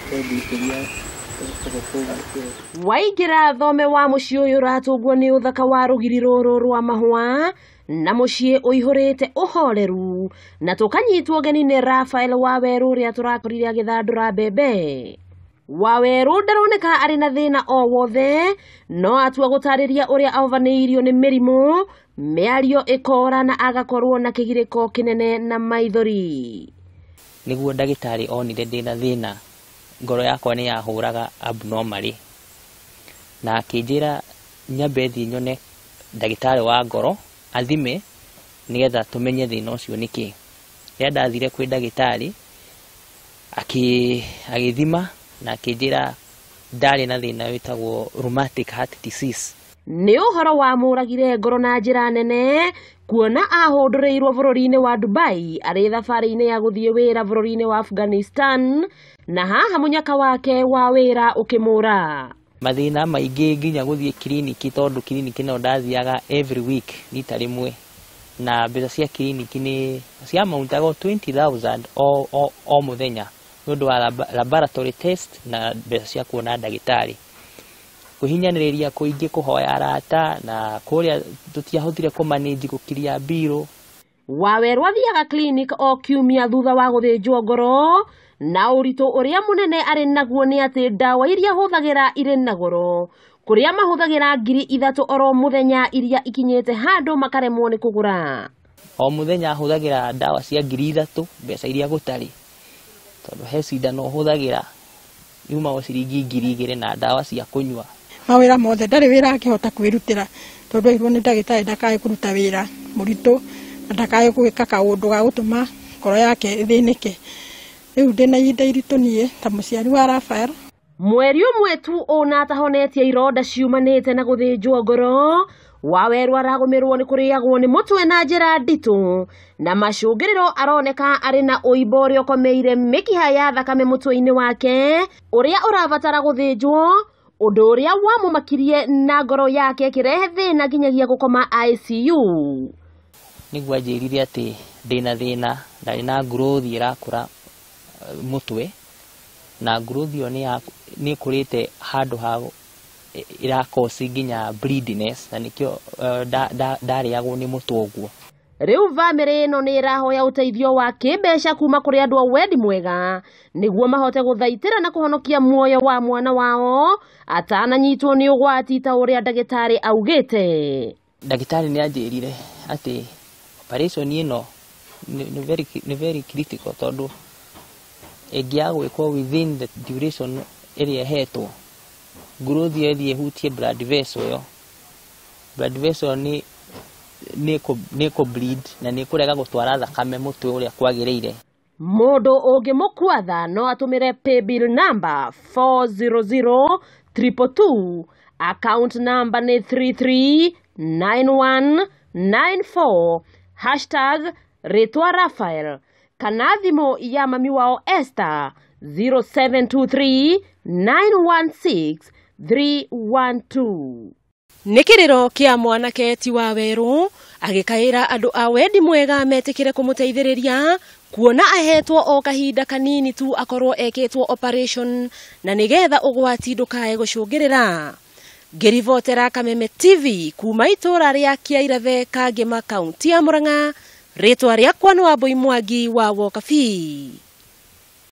Ndingĩria. Waingĩra thome wa mũciĩ ũyũ ũratũngwo nĩ ũthaka wa rũgiri rũrũ rwa mahũa na mũciĩ ũihũrĩte ũhoreru, na tũkanyitwo ũgeni nĩ Raphael Wawerũ ũrĩa tũrakorire agĩthandũra mbembe. Wawerũ ndaroneka arĩ na thĩna o wothe, no atua gũtarĩria ũrĩa ahovanĩirio nĩ mĩrimũ, mĩario ĩkora na agakorwo na kĩgirĩko kĩnene na maithori. Nĩguo ndagĩtarĩ onire ndĩna thĩna, ngoro yakwa nĩ yahũraga abnormally, na akĩnjĩra nyambe thiĩ nyone ndagĩtarĩ wa ngoro athime nĩgetha tũmenye thĩna ũcio nĩkĩ. Rĩrĩa ndathire kwĩ ndagĩtarĩ agĩthima na akĩnjĩra ndarĩ na thĩna wĩtagwo rheumatic heart disease. Nĩ ũhoro wamũragire ngoro na njĩra nene kuona ahũndũrĩirwo bũrũri-inĩ wa Dubai arĩ thabarĩ-inĩ ya gũthiĩ wĩra bũrũri-inĩ wa Afghanistan, na haha mũnyaka wake wa wĩra ũkĩmũra. Mathĩna maingĩ nginya gũthiĩ kiriniki, tondũ kiriniki no ndathiaga every week rita rĩmwe, na mbeca cia kiriniki nĩ ciamauntaga 20,000 o mũthenya nĩ ũndũ wa laboratory test na mbeca cia kuona ndagĩtarĩ. Kũhinyanĩrĩria kũingĩ, kũhoya arata, na kũrĩa tũtiahotire kũmanage gũkiria mbirũ. Wawerũ athiaga clinic o kiumia thutha wa gũthĩnjwo ngoro, na ũritũ ũrĩa mũnene arĩ naguo nĩ atĩ ndawa iria ahũthagĩra irĩ na goro, kũrĩa mahũthagĩra 3,000 oro mũthenya iria ikinyĩte handũ makaremwo nĩ kũgũra. O mũthenya ahũthagĩra ndawa cia 3,000, mbeca iria gũtarĩ, tondũ he cindano ũhũthagĩra yuma o ciringi 2,000 na ndawa cia kũnyua. Mawĩra mothe ndarĩ wĩra angĩhota kwĩrutĩra, tondũ airwo nĩ ndagĩtarĩ ndakae kũruta wĩra mũritũ na ndakae gwĩka kaũndũ ga gũtũma ngoro yake ĩthĩnĩke. Rĩu ndĩna ihinda iritũ niĩ ta mũciari wa Raphael. Mweri ũmwe tu ũna atahonetie ironda ciumanĩte na gũthĩnjwo ngoro, Wawerũ aragũmĩrwo nĩ kũrĩagwo nĩ mũtwe na njĩra nditũ, na macũngĩrĩro aroneka arĩ na ũimbo ũrĩa ũkomeire mĩkiha ya thakame mũtwe-inĩ wake ũrĩa ũrabatara gũthĩnjwo, ũndũ ũrĩa wamũmakirie na ngoro yake ĩkĩrehe thĩna nginyagia gũkoma ICU. Nĩguo anjĩrire atĩ ndĩna thĩna, ndarĩ na growth ĩrakũra mũtwe, na growth ĩyo nĩ ĩkũrĩte handũ ha ĩrakosi nginya bleediness, na nĩkĩo ndarĩagwo nĩ mũtwe ũguo. Rĩu bamĩrĩ ĩno nĩ ĩrahoya ũteithio wa kĩmbeca kuma kũrĩ andũ a wendi mwega nĩguo mahote gũthaitĩra na kũhonokia muoyo wa mwana wao atananyitwo nĩ ũgwati ta ũrĩa ndagĩtarĩ augĩte. Ndagĩtarĩ nĩ anjĩrire atĩ operation ĩno nĩ very critical, tondũ ĩngĩaga gwĩkwo within the duration ĩrĩa ĩhetwo, growth ĩyo ĩthiĩ ĩhutie blood vessel ĩyo. Blood vessel nĩ kũ bleed na nĩ kũrega gũtwara thakame mũtwe ũrĩa kwagĩrĩire. Mũndũ ũngĩmũkwatha no atũmĩre paybill number 400222, account number nĩ 339194, hashtag rĩtwa Raphael, kana thimũ ya mami wao Esther 0723 916 312. Nĩ kĩrĩro kĩa mwanake ti Wawerũ agĩkaĩra andũ a wendi mwega metĩkĩre kũmũteithĩrĩria kuona ahetwo o kahinda kanini tu akorwo ekĩtwo operation na nĩgetha ũgwati ndũkae gũcũngĩrĩra. Ngĩribotera Kameme TV kuma itũra rĩa Kĩairathe, Kangema, kaunti ya Murang'a, rĩtwa rĩakwa nĩ Wambui Mwangi wa Wokabi.